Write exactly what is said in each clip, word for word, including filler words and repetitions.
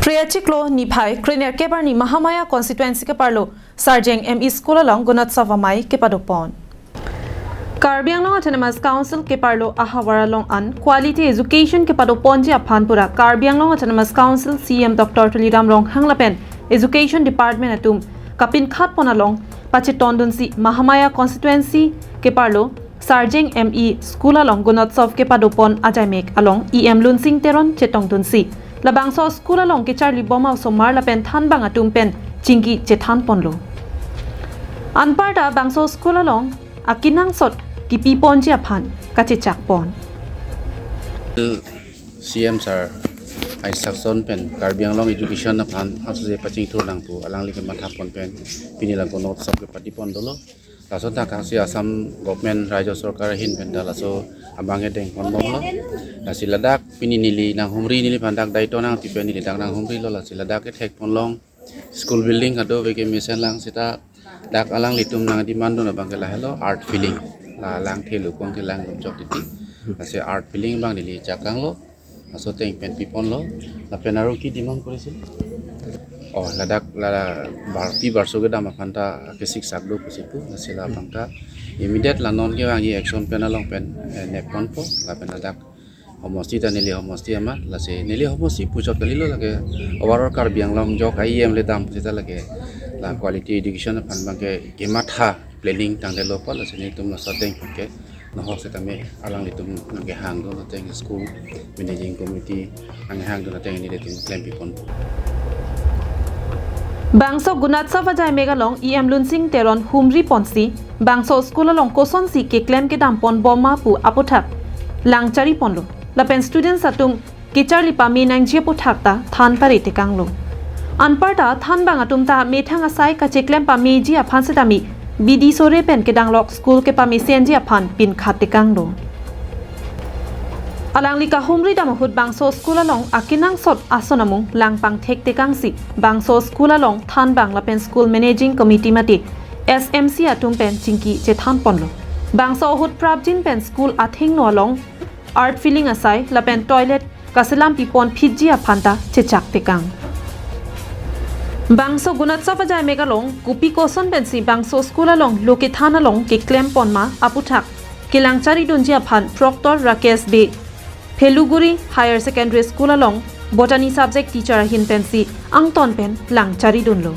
Phre achiklo niphai krenerkep arni Mahamaya constituency keparlo Sarjeng M E School along Gunotsav amei kepadopon. Karbi Anglong Autonomous Council keparlo ahavar along an quality education kepadoponji aphan pura Karbi Anglong Autonomous Council C E M Doctor Tuliram Ronghang lapen Education Department atum kapinkhatpon along pachetongdunsi Mahamaya constituency keparlo Sarjeng M E School along Gunotsav kepadopon ajaimek along E M Lunsing Teron chetongdunsi labangso school along kecharlibom a-osomar lapen thanbang atum pen chingki chethanponlo. Anparta bangso school along akenangsot kepiponji aphan kachechakpon. C M sir, ai sakson pen Karbi Anglong education aphan asose pachingthur nangpu alangli kemathapon pen pini la Gunotsav kepadopon dolo. Laso ta kaksi Assam government Rajya Sorkar ahin pen ta laso abang ke dengponbomlo. Lasi ladak pini neli nanghumri, neliphan dak daito nangpi pen neli dak nanghumrilo. Lasi ladak kethekponlong school building kadokave kemesen lang seta dak alanglitum nangdemandun abang ke lahelo earth filling. La lang thelu kong ke lang jok titi. Lasi earth filling abang neli chakanglo. Laso ateng pen piponlo. Lapen aru ke demand korisil. Oh, ladak la barpi barso kedam aphan ta kesiksak do pusi pu. Lasi la abang ta immediate la non kevangji action pen along pen eh, nepponpo. Lapen ladak homosti ta neli homosti amat, lasi neli homosti puchot kalilo, lake overall Karbi Anglong jok a-E M le dam pusi ta lake la quality education aphan abang ke kematha planning tangdetlo apot, lasi nelitum laso ateng pen ke nohok setame alanglitum nangkehangdun ateng school managing committee nangkehangdun ateng nelitum klempiponpo. Bangso Gunotsav ajaimek along E M Lunsing Teron humriponsi bangso school along kosonsi keklem kedamponbom ma pu aputhak langchariponlo. Lapen students atum kecharli pame nangji aputhak ta than pare tekanglo. Anparta thanbang atum ta methang asai kacheklem pameji aphan setame bidi sore pen kedanglok school kepamesenji aphan pinkhat tekanglo. Alangli kahumri dam ahut bangso school along akenangsot ason amung langpangthek tekangsi bangso school along thanbang lapen school managing committee mate S M C atum pen chingki chethanponlo. Bangso ahut prapjin pen school athengno along earth filling asai lapen toilet kaselam piponphitji aphan ta chechak tekang. Bangso Gunotsav ajaimek along kopi koson pensi bangso school along lo kethan along keklemponma aputhak kelangcharidunji aphan Proctor Rakesh Bey, Pheluguri Higher Secondary School along Botany subject teacher ahin pensi angton pen langcharidunlo.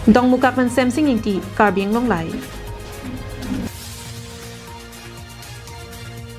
Dongmukak pen Semsing Ingti, Karbi Anglong Live.